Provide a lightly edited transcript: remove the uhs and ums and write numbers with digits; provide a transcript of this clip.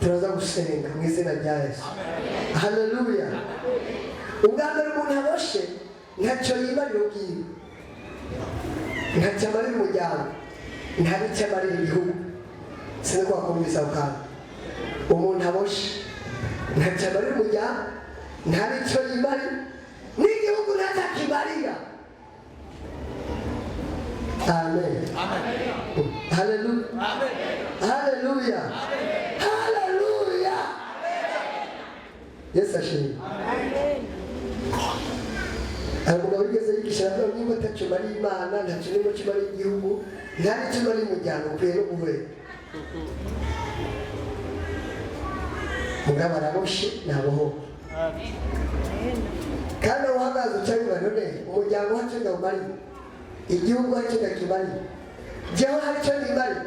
Turaza gusenga mu izina rya Yesu. Haleluya. Ubwa mbere, umuntu aboshe ntacyo yimarira ubwiwe, ntacyo amarira umuryango, nta n'icyo amarira igihugu. Sinzi ko wakumvise ako kantu. Umuntu aboshe ntacyo amarira umuryango, nta n'icyo yimarira, n'igihugu ntacyo akimarira. Amen. Haleluya, haleluya, haleluya! Yesu ashimwe. Hari umugabo wigeze yigisha, aravuga: "Niba ntacyo mariye Imana, ntacyo nimo kimariye igihugu, nta n'icyo mariye umuryango, ukwiye no guhera." Mugabo araboshe, ntabohoka. Kandi aho uhagaze uca, none umuryango wacu ndawumariye, igihugu hari icyo ndakimariye, jewe hari icyo nimariye?